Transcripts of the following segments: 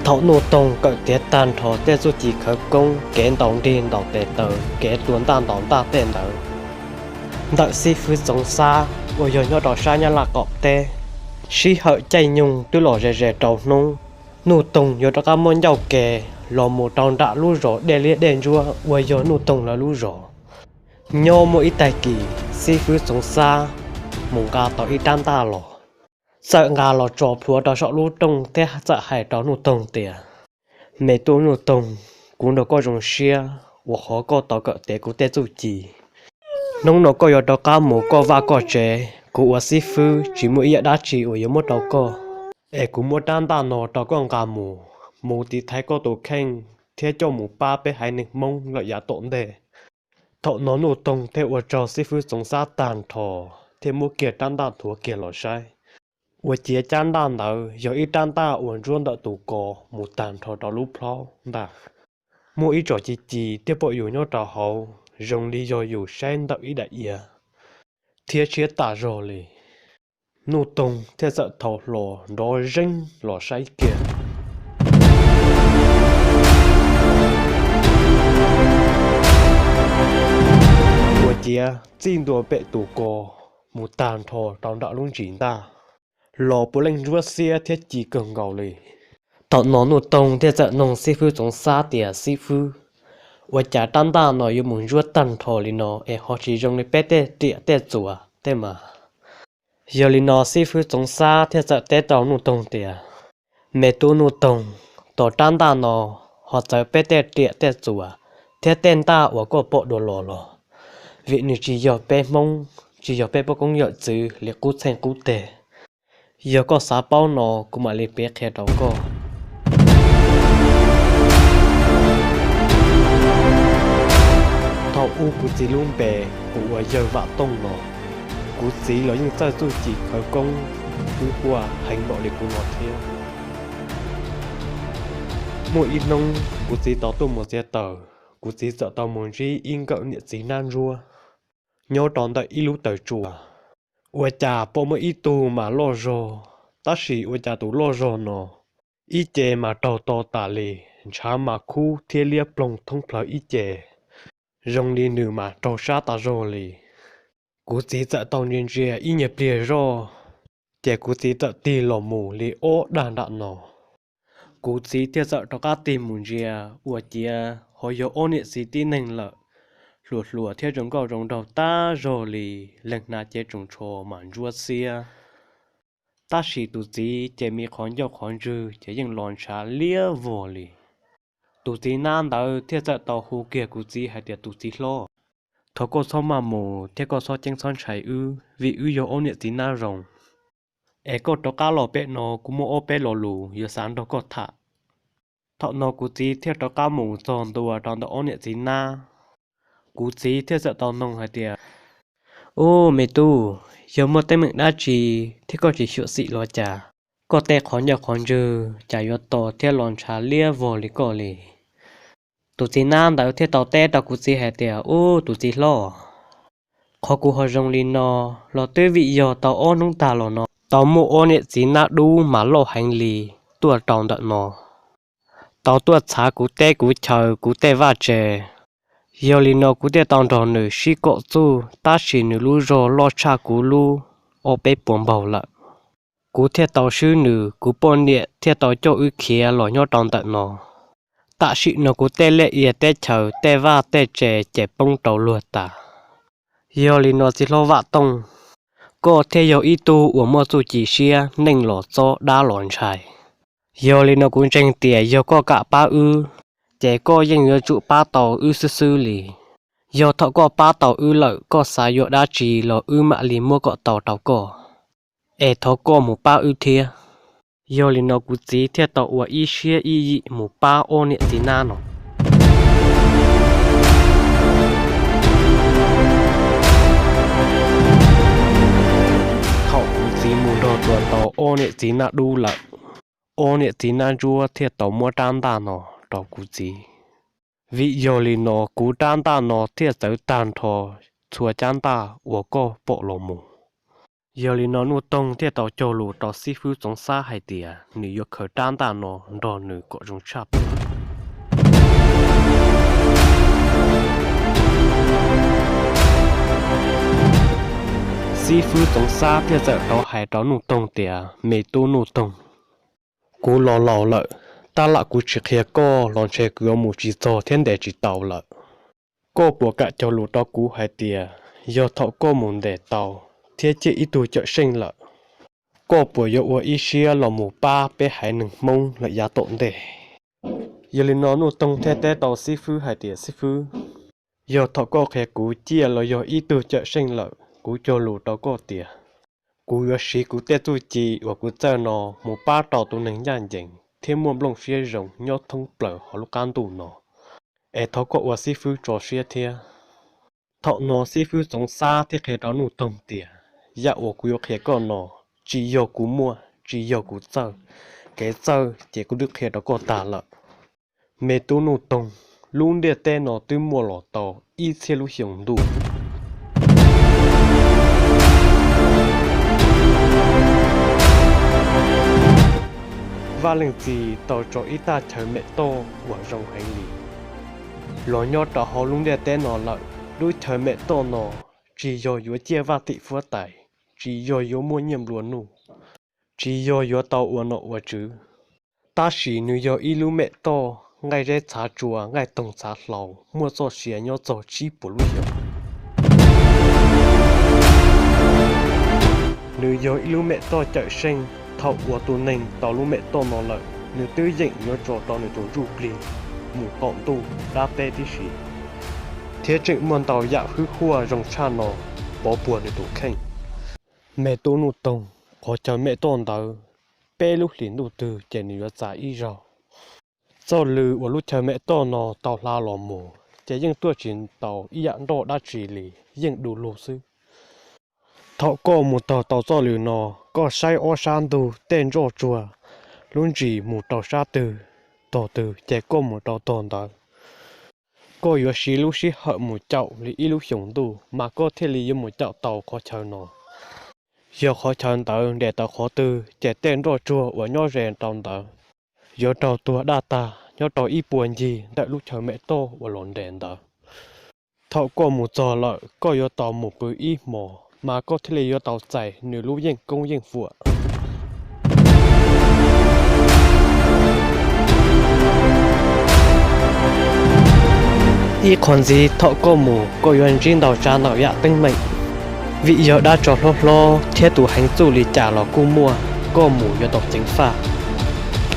Thaum Nuj Toog kawm tiav tag nrho tej txuj ci khawv koob, kev ntaus nrig ntaus tes taw, kev tua ntaj ntaus ntaj tej ntawd, ntawm xib fwb Txoov Xab uas yog nyob rau sab Nyab Laj qaum teb, sij hawm caij nyoog twb los ze ze rau hnub Nuj Toog yuav rov qab muab ncauj ke los mus rau nram lub zos Dej Liab Dej Ntsuab uas yog Nuj Toog lawv lub zos. Nyob muaj ib tag kis, xib fwb Txoov Xab mus nqa tau ib rab ntaj los, txawm nqa los tso plhuav rau saum lub rooj thiab txawm hais rau Nuj Toog tias, Me tub Nuj Toog, kuv nrog koj zoo siab uas qhov koj tau kawm tiav kuv tej txuj ci. Hnub no koj yuav rov qab mus koj vaj koj tsev, kuv ua xib fwb tsis muaj ib yam dab tsi uas yuav muab rau koj, es kuv muab rab ntaj no rau koj nqa mus, mus tiv thaiv koj tus kheej thiab coj mus pab peb haiv neeg Hmoob lawm yav tom ntej. Thaum no Nuj Toog thiaj ua tsaug xib fwb Txoov Xab tag nrho, thiaj muab kiag rab ntaj nthuav kiag los saib. Ua ciav rab ntaj ntawd yog ib rab ntaj uas ntsuab ntawm tus ko mus tag nrho rau lub plhaub ntag. Muaj ib tsom ci ci thiab pom yus nyob rau hauv zoo li yog yus saib ntawm ib daim iav, thiab tshiab tas zog li. Nuj Toog thiaj txawm thau hlo nrov zeeg los saib kiag. Ua ciav txij ntua pem tus ko mus tag nrho rau nram lub ntsis ntaj los puav leej ntsuab xiab thiab ci kawg nkaus li. Thaum no Nuj Toog thiaj txawm noog xib fwb Txoov Xab tias, Xib fwb, ua cas rab ntaj no yuav mus ntsuab tag nrho li no es ho tsis zoo li peb tej riam tej txuas tej mas? Yog li no xib fwb Txoov Xab thiaj txawm teb rau Nuj Toog tias, Me tub Nuj Toog, tos rab ntaj no ho txawv peb tej riam tej txuas thiab tej ntaj uas koj pom dua los los, vim nws tsis yog peb Hmoob, tsis yog peb poj koob yawm txwv li qub txheej qub teg. Yog koj xav paub no kuv mam li piav qhia rau koj. Thaum ub kuv txiv lub npe kuv ua yawg Vam Tooj no, kuv txiv los yeej txawj txuj ci khawv koob, kuj quaj heev npaum li kuv no thiab. Muaj ib hnub kuv txiv tau tuaj mus txiav taws, kuv txiv txawm tau mus ntsib ib nkawm niam txiv nab ntsuab nyob rau ntawm ib lub taws tsua. Ua cas pom muaj ib tug mas loj zog, tab sis ua cas tus loj zog no ib ce mas raug to tas li, ntshav mas khub thiab liab ploog thoob plaws ib ce, zoo li nws mas raug sab tas zog li. Kuv txiv txawm tau ntsia ntsia ib nyuag pliag zoj, ces kuv txiv txawm tig los mus li ob dag nram no. Kuv txiv thiaj txawm rov qab tig mus ntsia, ua ciav ho yog ob niam txiv tib neeg lawm, hluas hluas thiab zoo nkauj zoo nraug tab zog li, leej hnav cev tsoos tsho mas ntsuab xiab. Tab sis tus txiv ces me qhov ncauj qhov ntswg ces yeej los ntshav liab vog li. Tus txiv nab ntawd thiaj txawm tau hu kiag kuv txiv hais tias, Tus txiv hlob, thov koj txhob maj mus thiab koj txhob ceeb txhob ntshai wb, vim wb yog ob niam txiv nab zoo. Es koj rov qab los pem no, kuv muaj ob peb lo lus yuav xav nrog koj tham. Thaum no kuv txiv thiaj rov qab mus txog ntua rau ntawm ob niam txiv nab. Kuv txiv thiaj txawm tau noog hais tias, Ub, me tub, yog muaj teeb meem dab tsi thiab koj tsis xyuam xim los cas? Koj tej qhov ncauj qhov ntswg cas yuav to thiab los ntshav liab vog li koj li? Tus txiv nab ntawd thiaj tau teb rau kuv txiv hais tias, Ub, tus txiv hlob, qhov kuv ho zoo li no los twb vim yog tau ob hnub tag los no tau muaj ob niam txiv nab dub mas loj heev li tuaj rau ntawm no, tau tuaj txhav kuv teb kuv chaw kuv tej vaj tse. Yog li no kuv thiaj tau nrog nws sib kom txuj, tab sis nws lub zog loj tshaj kuv lub ob peb puas npaug lawm. Kuv thiaj tau swb nws, kuv poj niam thiaj tau coj wb khiav los nyob rau ntawm no. Tam sim no kuv tej liaj ia teb chaws tej vaj tej tse ces poob rau luag tas. Yog li no txiv hlob Vam Tooj, koj thiaj yog ib tug uas muaj txuj ci siab, neeg los txob dab los ntshai. Yog li no kuv ntseeg tias yog koj kam pab wb, ces koj yeej yuav tsum pab tau wb xwb xwb li. Yog thaum koj pab tau wb lawm, koj xav yuav dab tsi los wb mam li muab kom tau rau koj, es thov koj mus pab wb thiab. Yog li no kuv txiv thiaj tau ua ib siab ib yim mus pab ob niam txiv nab no. Thaum kuv txiv mus nrog tua tau ob niam txiv nab dub lawm, ob niam txiv nab ntsuab thiaj tau muab rab ntaj no rau kuv txiv. Vim yog li no kuv rab ntaj no thiaj txawv tag nrho txhua cab ntaj uas koj pom los mus. Yog li no Nuj Toog thiaj tau cog lus rau xib fwb Txoov Xab hais tias nws yuav khaws rab ntaj no nrog nws kom zoo tshaj plaws. Xib fwb Txoov Xab thiaj txawm rov hais rau Nuj Toog tias, Me tub Nuj Toog, kuv los laus lawm, tab lam kuv tsis qhia koj los ntshe kuv yuav mus tsis txog thiab ntes tsis tau lawm. Koj puas kam cog lus rau kuv hais tias yog thaum koj mus ntes tau thiab ciaj ib tug cawm seej lawm, koj puas yuav ua ib siab los mus pab peb haiv neeg Hmoob lawm yav tom ntej? Yog li no Nuj Toog thiaj teb tau xib fwb hais tias, Xib fwb, yog thaum koj qhia kuv ciaj los yog ib tug cawm seej lawm, kuv cog lus rau koj tias kuv yuav siv kuv tej txuj ci uas kuv txawj no mus pab rau tus neeg ncaj ncees thiab muaj nplooj siab zoo nyob thoob plaws hauv lub qab ntuj no, es thov koj ua xib fwb tso siab thiab. Thaum no xib fwb Txoov Xab thiaj qhia rau Nuj Toog tias, Yam uas kuv yuav qhia koj no, tsis yog kuv muaj, tsis yog kuv txawj, kev txawj ces kuv twb qhia rau koj tag lawm. Me tub Nuj Toog, lub ntiaj teb no twb muaj los tau ib txhiab lub xyoo ntuj. Vaj Leej Txi tau tso ib tag chaw mem toj uas zoo heev li los nyob rau hauv lub ntiaj teb no lawm. Lub chaw mem toj no tsis yog yuav ciaj vaj tim fuab tais, tsis yog yuav muaj nyiaj nplua nuj, tsis yog yuav tau ua nom ua tswv, tab sis nws yog ib lub mem toj nqaij zeb txhav tsua nqaij toog txhav hlau muaj txoj sia nyob txog tsib puas lub xyoos. Nws yog ib lub mem toj cawm seej, thaum uas tus neeg tau lub mem toj no lawm, nws twb yeem yuav tso rau nws tus ntsuj plig mus qaum ntuj dab teb tib si, thiab tseem muaj ntau yam hwj huaj zoo tshaj no pov puag nws tus kheej. Me tub Nuj Toog, qhov chaw mem toj ntawd peb lub hlis ntuj twg ces nws yuav txav ib zaug. Txoj lw uas lub chaw mem toj no tau hla los mus ces yeej tuaj tsis tau ib yam nroj dab tsi li, yeej du lug xwb. Thaum koj mus taug tau txoj lw no, koj saib ob sab ntug tej nroj tsuag lub ntsis mus rau sab twg, tog twg ces koj mus rau tog ntawd. Koj yuav siv lub sij hawm mus caum li ib lub xyoos ntuj mas koj thiaj li yuav mus caum tau qhov chaw no. Yog qhov chaw ntawd nres tau qhov twg ces tej nroj tsuag uas nyob ze rau ntawd yuav raug tuag daj tag nyob rau ib puag ncig ntawm lub chaw mem toj uas los nres ntawd. Thaum koj mus txog lawm koj yuav tau mus pw ib hmos mas koj thiaj li yuav tau txais nws lub yeej koob yeej fuam. Ib qho ntxiv thaum koj mus koj yuav ntsib ntau tsav ntau yam teeb meem, vim yog dab tsov hlob hlob thiab tus heev txuj li cas los kuj muaj, koj mus yuav tau ceev faj.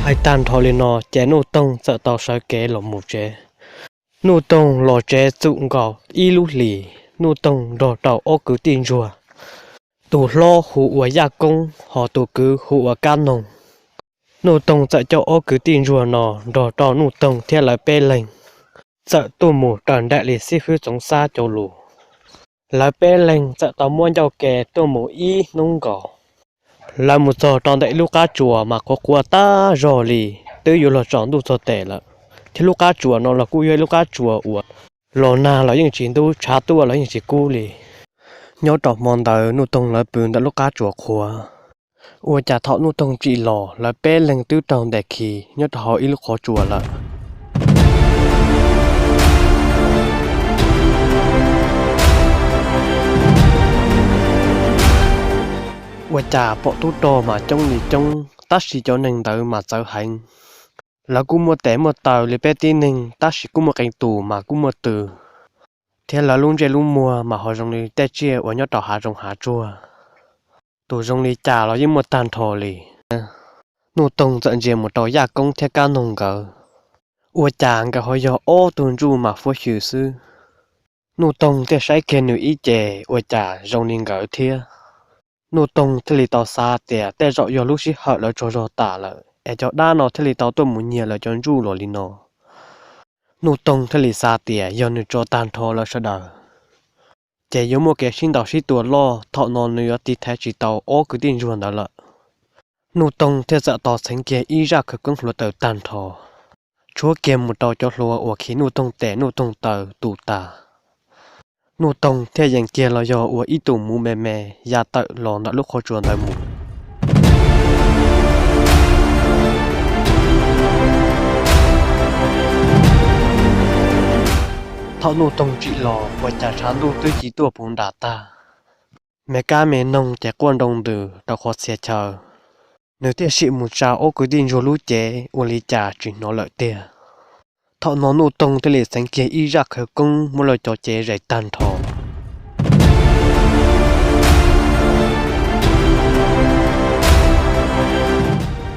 Hais tag nrho li no ces Nuj Toog txawm tau sawv kev los mus tsev. Nuj Toog los tsev txum nkaus ib lub hlis, Nuj Toog nrog rau ob kwv tij ntsuag, tus hlob hu ua Yaj Koob hos tus kwv hu ua Kab Noog. Nuj Toog txawm coj ob kwv tij ntsuag no nrog rau Nuj Toog thiab lawv peb leeg txawm tuaj mus raws nraim li xib fwb Txoov Xab cov lus. Lawv peb leeg txawm tau muab ncauj ke tuaj mus ib hnub nkaus. Lawv mus txog rau ntawm ib lub qab tsuas mas qhuav qhuav tag zog li, twb yuav luag tsaus ntuj txog tes lawm, thiab lub qab tsuas no los kuj yog ib lub qab tsuas uas los nag los yeej tsis ntub, tshav tuaj los yeej tsis kub li. Nyob rau hmo ntawd Nuj Toog lawv pw ntawm lub qab tsuas qhuav. Ua cas thaum Nuj Toog tsim los lawv peb leeg twb raug ntes khi nyob rau hauv ib lub qhov tsua lawm. Ua cas pom tub rog mas coob li coob tab sis cov neeg ntawd mas txawv heev. Lawv kuj muaj tes muaj taw li peb tib neeg tab sis kuj muaj qee tus mas kuj muaj tw, thiab lawv lub ntsej lub muag mas ho zoo li tej tsiaj uas nyob rau hav zoov hav tsuag, tus zoo li cas los yeej muaj tag nrho li. Nuj Toog txawm ntsia mus rau Yaj Koob thiab Kab Noog nkawd, ua cas nkawd ho yog ob tug ntsuj mas fuab xyw xwb. Nuj Toog thiaj saib kiag nws ib ce, ua cas zoo li nkawd thiab. Nuj Toog thiaj li tau xav tias tej zaum yog lub sij hawm lawv tsaug zog tas lawm es cov dab no thiaj li tau tuaj mus nyiag lawv cov ntsuj los li no. Nuj Toog thiaj li xav tias yog nws tso tag nrho lawv sawv daws ces yuav muaj kev sib ntaus sib tua loj, thaum no nws yuav tiv thaiv tsis tau ob kwv tij ntsuag ntawd lawm. Nuj Toog thiaj txawm tos txheev kiag ib zaj khawv koob hluav taws tag nrho, tshuab kiag mus rau cov hluas uas khi Nuj Toog tes Nuj Toog taw tu tas. Nuj Toog thiaj yees kiag los yog ua ib tug muv me me ya tawm los ntawm lub qhov tsua ntawd mus. Thaum Nuj Toog tsim los ua cas tshav ntuj twb ci tuaj puv nram tag, me kab me noog ces quaj nroo ntws rau qhov txhia chaw. Nws thiaj sim mus tsa ob kwv tij ntsuag lub cev ua li cas tsis hnov lawm tiag. Thaum no Nuj Toog thiaj li xeev kiag ib zaj khawv koob muab lawv cov cev zais tag nrho.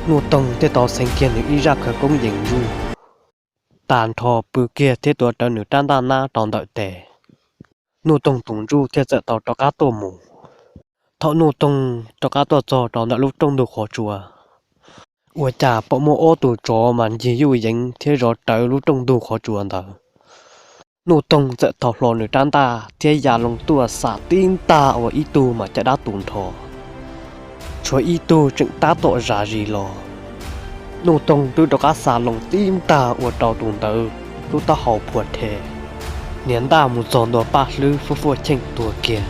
Nuj Toog thiaj tau xeev kiag nws ib zaj khawv koob yees ntsuj tag nrho pw kiag thiab tuav rawv nws rab ntaj nab rau ntawm tes. Nuj Toog tus ntsuj thiaj txawm tau rov qab tuaj mus. Thaum Nuj Toog rov qab tuaj txog rau ntawm lub rooj ntug qhov tsua, ua cas pom muaj ob tug tsov mas ncig yuj yeev thiab zov rawv lub rooj ntug qhov tsua ntawd. Nuj Toog txawm thau hlo nws rab ntaj thiab ya loo tuaj xa tib ntaj ua ib tug mas caj dab tu nrho. Tshuav ib tug tseem tab tom zam zis los. Nuj Toog twb rov qab xa loo tib ntaj ua rau tus ntawd lub taub hau phua rhe, niam ntaj mus txog ntua paj hlwb fuab fuaj cheej tuag kiag.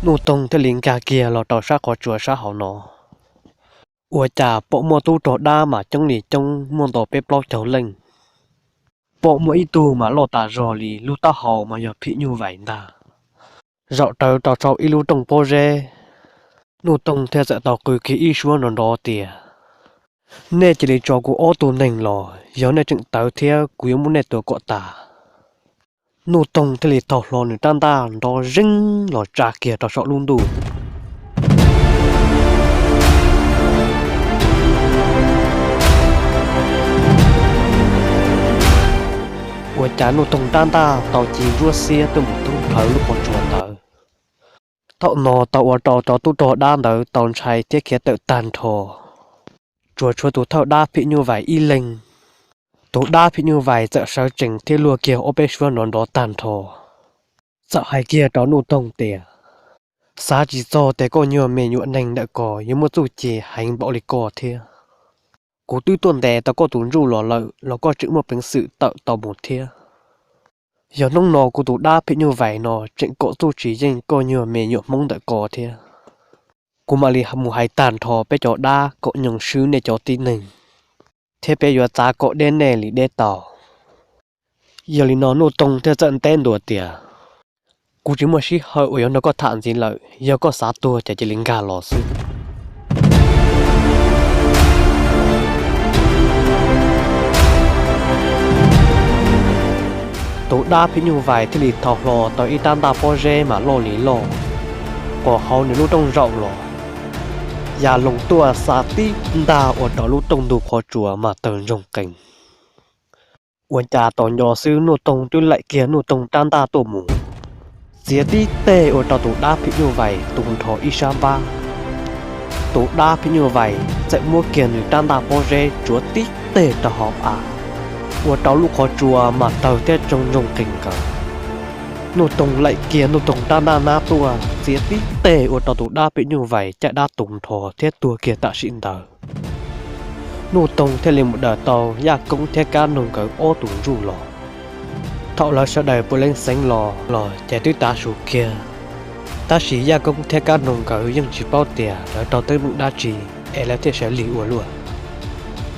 Nuj Toog thiaj li nkag kiag los rau sab qhov tsua sab hauv no, ua cas pom muaj tub rog dab mas coob li coob muaj ntau peb plaub caug leej. Pom muaj ib tug mas loj tas zog li lub taub hau mas yog phim nyuj vais ntag, zaum rawv rau saum ib lub rooj pob zeb. Nuj Toog thiaj txawm tau qw kiag ib suab nrov nrov tias, nej cia li tso kuv ob tug neeg los, yog nej tseem tawv thiab kuv yuav muab nej tua kom tas. Nuj Toog thiaj li thau hlo nws rab ntaj nrov zeeg los tsa kiag rau saum lub ntuj. Ua cas Nuj Toog rab ntaj tau ci ntsuab xiab tuaj mus thoob plawv lub qhov tsua ntawd. Thaum no tau ua rau cov tub rog dab ntawd tau ntshai thiab khiav tawm tag nrho. Tsuas tshuav tus thawj dab phim nyuj vais ib leeg. Tus dab phim nyuj vais txawm sawv tsees thiab luag kiag ob peb suab nrov nrov tag nrho, txawm hais kiag rau Nuj Toog tias, xav tsis txog tias koj nyuag me nyuam neeg ntawm ko yuav muaj txuj ci heev npaum li koj thiab. Kuv twb tuaj ntes tau koj tus ntsuj los lawm los koj tseem muaj peev xwm tawm tau mus thiab. Yog hnub no kuv tus dab phim nyuj vais no tseem kom txuj tsis yeej koj nyuag me nyuam Hmoob ntawm ko thiab, kuv mam li mus hais tag nrho peb cov dab kom nyoog swb nej cov tib neeg, thiab peb yuav txav kom deb nej li deb tau. Yog li no Nuj Toog thiaj txawm nteb ntua tias, kuv tsis muaj sij hawm uas yuav nrog koj tham ntxiv lawm, yog koj xav tuag ces cia li nkag los xwb. Tus dab phim nyuj vais thiaj li thau hlo tau ib rab ntaj pob zeb mas loj li loj, qos hauv nws lub rooj zaum los, ya loo tuaj xa tib ntag ua rau lub rooj ntug qhov tsua mas tawg ntsoog qees. Ua cas tos nco xwb Nuj Toog twb laim kiag Nuj Toog rab ntaj tuaj mus, txiav tib teg ua rau tus dab phim nyuj vais tu nrho ib sab npab. Tus dab phim nyuj vais txawm muab kiag nws rab ntaj pob zeb tsuav tib teg rau hauv av, ua rau lub qhov tsua mas tawg thiab tsoog ntsoog qees nkaus. Nuj Toog laim kiag Nuj Toog rab ntaj nab tuaj txiav tib teg ua rau tus dab phim nyuj vais caj dab tu nrho thiab tuag kiag tam sim ntawd. Nuj Toog thiaj li mus daws tau Yaj Koob thiab Kab Noog nkawd ob tug ntsuj los. Thaum lawv sawv daws puav leej xeev los los ces twb tav su kiag, tab sis Yaj Koob thiab Kab Noog nkawd yeej tsis paub tias lawv raug teeb meem dab tsi es lawv thiaj sawv lig ua luaj.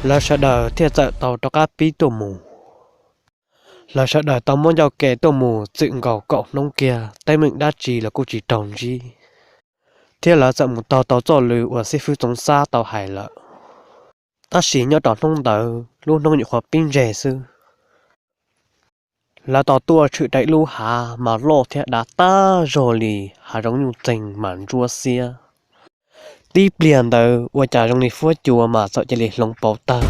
Lawv sawv daws thiaj txawm tau rov qab pib tuaj mus. Lawv sawv daws tau muab ncauj ke tuaj mus txwm nkaus kaum hnub kiag teeb meem dab tsi los kuj tsis raug ntsib, thiab lawv txawm mus taug tau txoj lw uas xib fwb Txoov Xab tau hais lawm. Tab sis nyob rau hnub ntawd lub hnub nyuam qhuav pib ntseg xwb, lawv tau tuaj tshwm rau ib lub hav mas loj thiab dav tag zog li hav zoov nyuj txeeg mas ntsuab xiab. Tib pliag ntawd ua cas zoo li fuab cua mas txawm cia li hloov pauv tag.